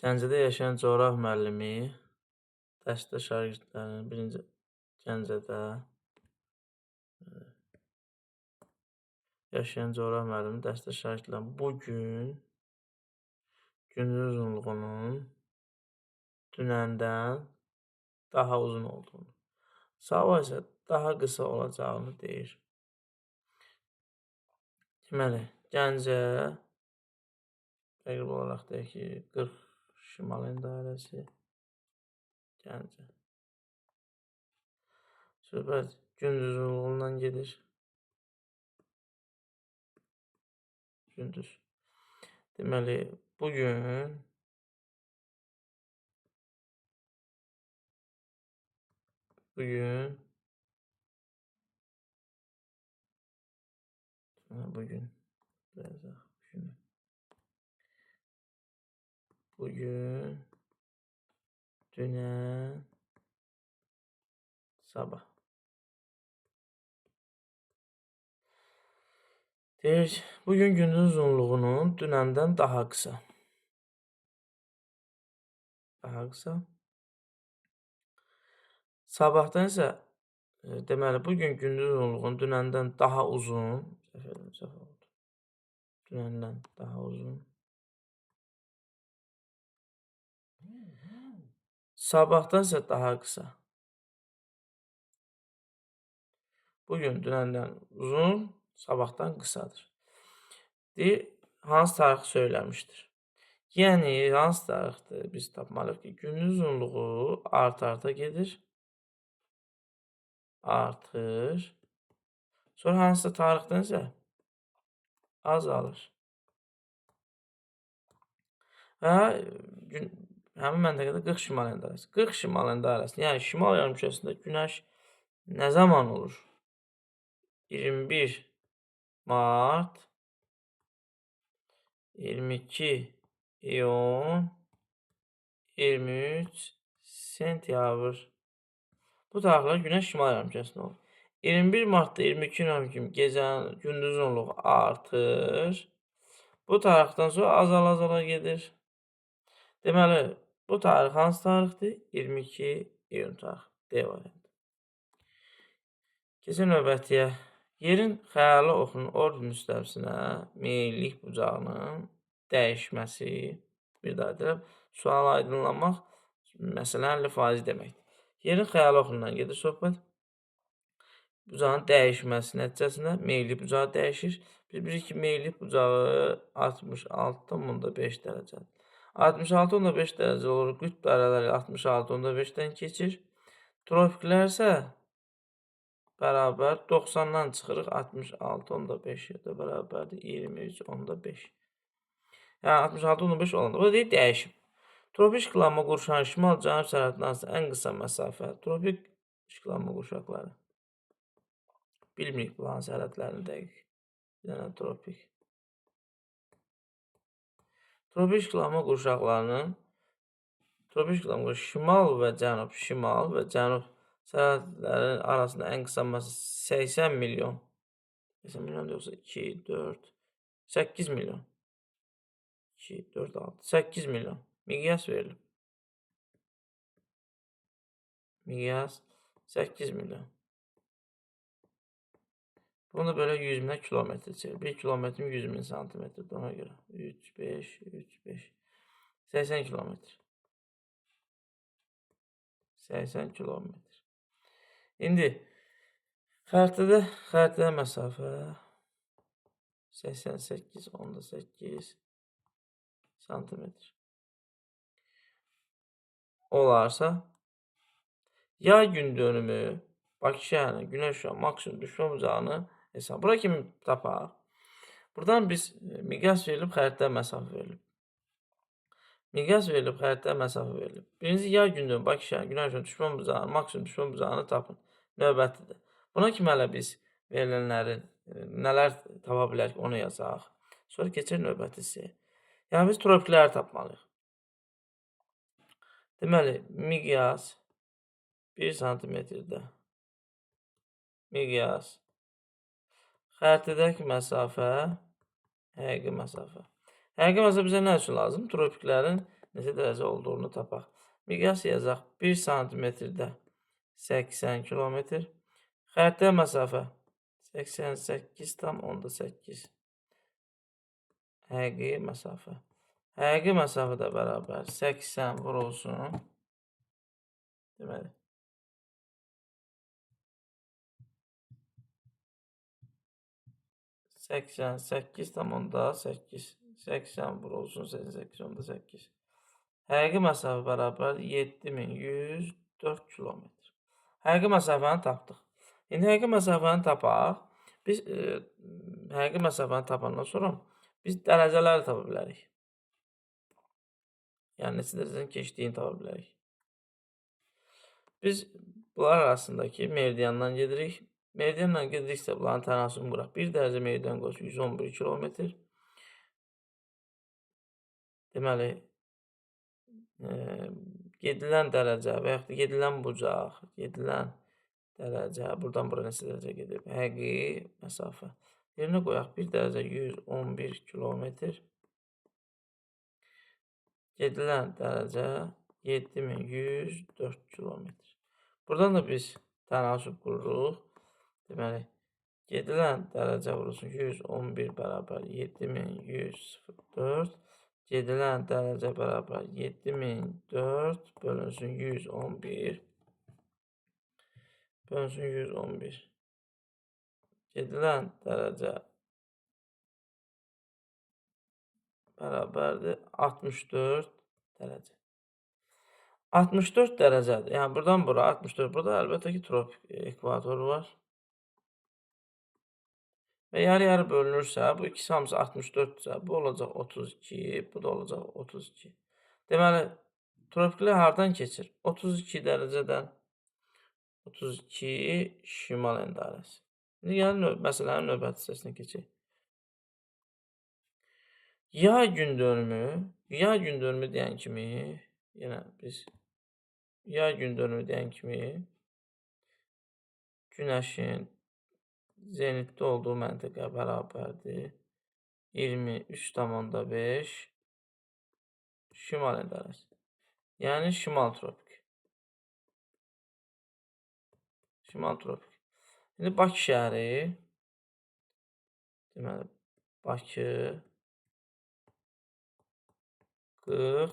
Gəncədə yaşayan coğrafiya müəllimi dərsdə şagirdlərinin birinci Gəncədə yaşayan coğrafiya müəllimi dərsdə şagirdlərin bugün gündüz uzunluğunun dünəndən daha uzun olduğunu, sabah isə daha qısa olacağını deyir. Deməli, Gəncə təqrib olaraq deyək ki, 40 şimalın dairəsi Gəncə. Söhbət gündüz uzunluğundan gedir. Gündüz. Deməli, bugün bugün dünən, sabah. Deyir, bugün gündüz uzunluğunun dünəndən daha qısa. Daha qısa. Sabahdan isə, deməli, bugün gündüz uzunluğunun dünəndən daha uzun. Səhv elədim, səhv oldu. Dünəndən daha uzun. Sabahdan isə daha qısa. Bugün dünəndən uzun, sabahdan qısadır. Deyir, hansı tarix söyləmişdir? Yəni, hansı tarixdir? Biz tapmalıyıq ki, gündüz uzunluğu art-arta gedir. Artır. Sonra hansısa tarixdən isə azalır. Və həmin məntəqədə 40 şimalın dairəsi. 40 şimalın dairəsi, yəni şimal yarımkürəsində günəş nə zaman olur? 21 Mart, 22 iyun, 23 sentyabr. Bu tarixlər günəş şimal yarımkürəsində olur. 21 Martda 22 iyun kimi gecənin gündüz uzunluğu artır. Bu tarixdən sonra azala-azala gedir. Deməli, bu tarix hansı tarixdir? 22 iyun tarixi. D variantı. Keçək növbətiyə. Yerin xəyali oxunun orbit müstəvisinə meyillik bucağının dəyişməsi. Bir daha deyirəm, sualı aydınlamaq məsələn 50% deməkdir. Yerin xəyali oxundan gedir söhbət. Bucağın dəyişməsi nəticəsində meyillik bucağı dəyişir. Biz bilirik ki, meyillik bucağı 66,5 dərəcədir. 66,5 dərəcə olur. Qütb dairələri 66,5-dən keçir. Tropiklər isə bərabər 90-dan çıxırıq 66,5-ə də bərabərdir 23,5. Yəni 66,5 olanda. Bu da deyir dəyişim. Tropik işıqlanma qurşağının şimal-cənub sərhədinin arasında ən qısa məsafə. Tropik işıqlanma qurşaqları. Bilmirik bunların sərhədlərini dəqiq. Bir dənə tropik. Tropik işıqlanma qurşaqlarının tropik işıqlanma şimal və cənub, şimal və cənub sərhədlərin arasında ən qısa məsafə 80 milyon. 80 milyon yoxsa 2, 4, 8 milyon. 2, 4, 6, 8 milyon. Miqyas verilib. Miqyas 8 milyon. Bunu da belə 100 minə kilometr çevir. 1 kilometrin 100 min santimetrdir ona görə. 3, 5, 3, 5. 80 kilometr. 80 kilometr. İndi xəritədə məsafə 88,8 santimetr olarsa, yay gün dönümü Bakı şəhərinin günəş şüaı maksimum düşmə bucağını hesab. Bura kimi tapaq. Buradan biz miqyas verilib, xəritədə məsafə verilib. Miqyas verilib, xəritədə məsafə verilib. Birinci yay gün dönümü Bakı şəhərinin günəş şüaı düşmə bucağını, maksimum düşmə bucağını tapın. Növbətidir. Buna kimi hələ biz verilənlərin nələr tapa bilərik onu yazaq. Sonra keçək növbəti hissəyə. Yəni biz tropikləri tapmalıyıq. Deməli, miqyas 1 santimetrdə miqyas xəritədəki məsafə, həqiqi məsafə. Həqiqi məsafə bizə nə üçün lazım? Tropiklərin neçə dərəcə olduğunu tapaq. Miqyas yazaq 1 santimetrdə 80 kilometr. Xəritə məsafə 88,8 həqiqi məsafə. Həqiqi məsafə də bərabər 80 vurulsun. Deməli, 88,8 80 vurulsun 88,8. Həqiqi məsafə bərabər 7104 kilometr. Həqiqi məsafəni tapdıq. İndi həqiqi məsafəni tapaq. Biz həqiqi məsafəni tapandan sonra biz dərəcələri tapa bilərik. Yəni neçə dərəcənin keçdiyini tapa bilərik. Biz bunlar arasındakı meridiandan gedirik. Meridianla gediriksə bunların tənasübünü quraq. 1 dərəcə meridian qoysun 111 kilometr. Deməli, gedilən dərəcə və yaxud da gedilən bucaq, gedilən dərəcə, buradan bura neçə dərəcə gedib? Həqiqi məsafə. Yerinə qoyaq 1 dərəcə 111 kilometr. Gedilən dərəcə 7104 kilometr. Buradan da biz tənasüb qururuq. Deməli, gedilən dərəcə vurulsun 111 bərabər 7104. Gedilən dərəcə bərabər 7004 bölünsün 111. Bölünsün 111. Gedilən dərəcə bərabərdir 64 dərəcə. 64 dərəcədir. Yəni buradan bura 64. Burada əlbəttə ki tropik ekvator var. Və yarı-yarı bölünürsə, bu ikisi hamısı 64-dürsə, bu olacaq 32, bu da olacaq 32. Deməli, tropiklər hardan keçir? 32 dərəcədən 32 şimal endarəsi. İndi gəlin məsələnin növbəti hissəsinə keçək. Yay gün dönümü, yay gün dönümü deyən kimi, yenə biz yay gün dönümü deyən kimi günəşin zenitdə olduğu məntəqə bərabərdir 23,5 şimal endarəsi. Yəni şimal tropik. Şimal tropik. İndi Bakı şəhəri, deməli Bakı 40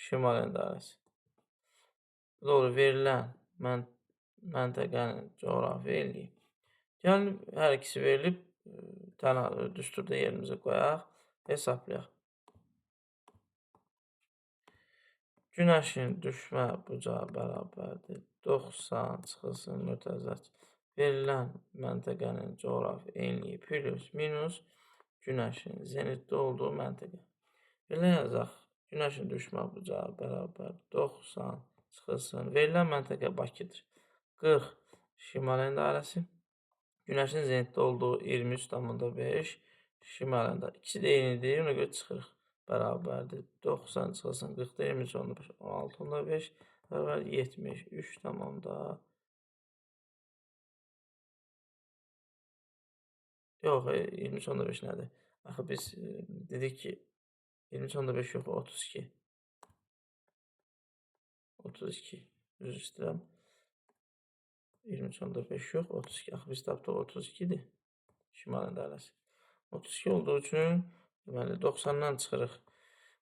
şimal endarəsi. Doğru, verilən məntəqənin coğrafi enliyi. Gəlin, hər ikisi verilib, düsturda yerimizə qoyaq, hesablayaq. Günəşin düşmə bucağı bərabərdir 90 çıxılsın mötərizə verilən məntəqənin coğrafi enliyi plus minus günəşin zenitdə olduğu məntəqə. Belə yazaq, günəşin düşmə bucağı bərabər 90 çıxılsın. Verilən məntəqə Bakıdır. 40 şimal endarəsi. Günəşin zenitdə olduğu 23,5 şimal endarəsi. İkisi də eynidir, ona görə çıxırıq. Bərabərdir 90 çıxılsın 40-da 23,5, 16,5 bərabər 73 tamamda. Yox, 23,5 nədir? Axı biz dedik ki, 23,5 yox, 32. 32, üzr istəyirəm. 23,5 yox, 32. Axı biz tapdıq 32-dir. Şimal endarəsi. 32 olduğu üçün, deməli, 90-dan çıxırıq.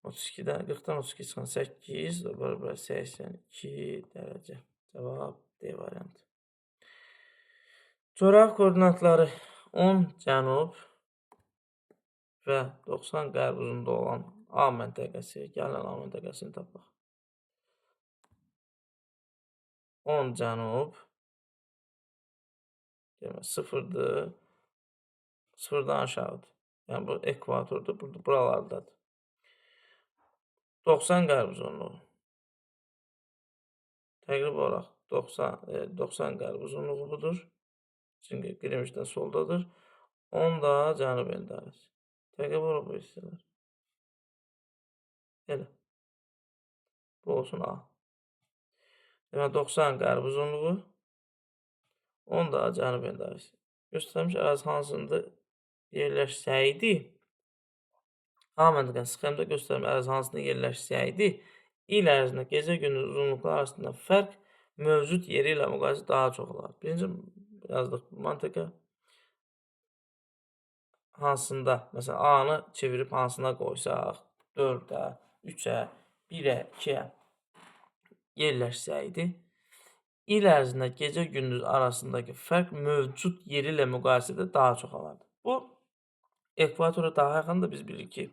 32-dən, 40-dan 32 çıxan 8, bərabər 82 dərəcə. Cavab D variantı. Coğrafi koordinatları 10 cənub və 90 qərb uzunluğunda olan A məntəqəsi. Gəlin A məntəqəsini tapaq. 10 cənub, demək, sıfırdır, sıfırdan aşağıdır. Yəni bu ekvatordur, burada, buralardadır. 90 qərb uzunluğu. Təqrib olaraq 90 qərb uzunluğu budur. Çünki Qrimişdən soldadır. 10 da cənub endarəsi. Təqrib olaraq bu hissələr. Elə. Bu olsun A. Demək, 90 qərb uzunluğu, 10 da cənub endarəsi. Göstərmiş ərazi hansında yerləşsəydi, A məntəqənin sxemdə göstərmiş ərazi hansında yerləşsəydi, İl ərzində gecə-gündüz uzunluqları arasında fərq mövcud yeri ilə müqayisə daha çox olar. Birinci yazdıq bu məntəqə hansında, məsələn, A-nı çevirib hansına qoysaq, 4-ə, 3-ə, 1-ə, 2-yə yerləşsəydi, il ərzində gecə-gündüz arasındakı fərq mövcud yeri ilə müqayisədə daha çox olardı. Bu, ekvatora daha yaxındır, biz bilirik ki,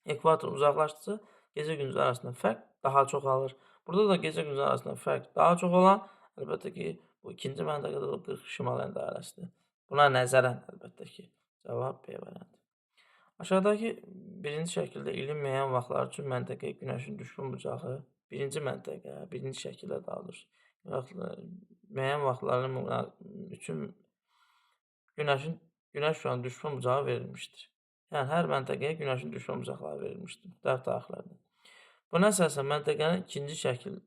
ekvator uzaqlaşdıqca gecə-gündüz arasında fərq daha çox alır. Burada da gecə-gündüz arasında fərq daha çox olan, əlbəttə ki, bu ikinci məntəqədə də 40 şimal en dairəsidir. Buna nəzərən, əlbəttə ki, cavab B variantı. Aşağıdakı birinci şəkildə ilin müəyyən vaxtları üçün məntəqəyə günəşin düşmə bucağı, birinci məntəqə, birinci şəkildə daha doğrusu, müəyyən vaxtları üçün günəş şu an düşmə bucağı verilmişdir. Yəni, hər məntəqəyə günəşin düşmə bucaqları verilmişdir, müxtəlif tarixlərdə. Buna əsasən məntəqənin ikinci şəkil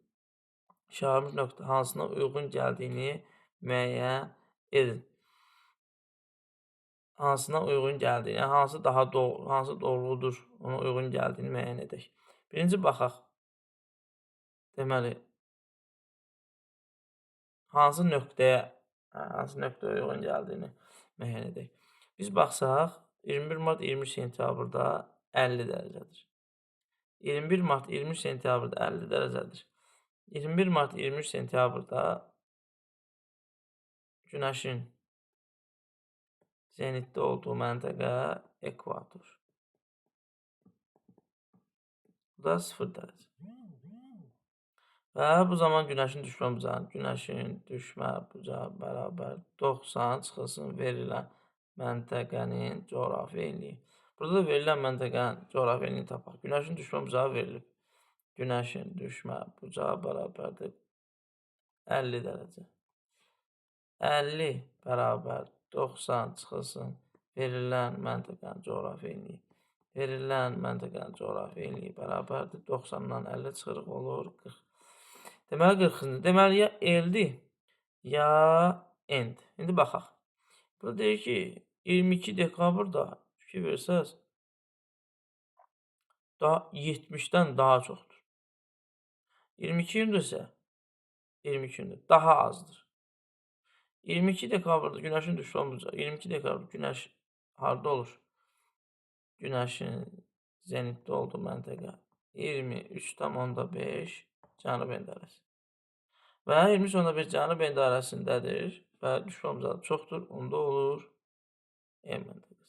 işarəmiş nöqtə hansına uyğun gəldiyini müəyyən edin. Hansına uyğun gəldiyini, yəni hansı daha doğru, hansı doğrudur, ona uyğun gəldiyini müəyyən edək. Birinci baxaq. Deməli, hansı nöqtəyə uyğun gəldiyini müəyyən edək. Biz baxsaq, 21 mart 23 sentyabrda 50 dərəcədir. 21 mart 23 sentyabrda 50 dərəcədir. 21 mart 23 sentyabrda günəşin zenitdə olduğu məntəqə ekvator. Bu da 0 dərəcə. Və bu zaman günəşin düşmə bucağı, günəşin düşmə bucağı bərabər 90 çıxılsın verilən məntəqənin coğrafi enliyi. Burada da verilən məntəqənin coğrafi enliyini tapaq. Günəşin düşmə bucağı verilib. Günəşin düşmə bucağı bərabərdir 50 dərəcə. 50 bərabər 90 çıxılsın verilən məntəqənin coğrafi enliyi. Verilən məntəqənin coğrafi enliyi bərabərdir 90-dan 50 çıxırıq olur 40. Deməli 40-cı. Deməli ya L-dir, ya N-dir. İndi baxaq. Burada deyir ki, 22 dekabrda fikir versəz, daha 70-dən daha çoxdur. 22 iyunda isə 22 iyunda daha azdır. 22 dekabrda günəşin düşmə bucağı, 22 dekabr günəş harda olur? Günəşin zenitdə olduğu məntəqə 23,5 cənub en dairəsi. Və 23,5 cənub en dairəsindədir və düşmə bucağı çoxdur, onda olur M məntəqəsi.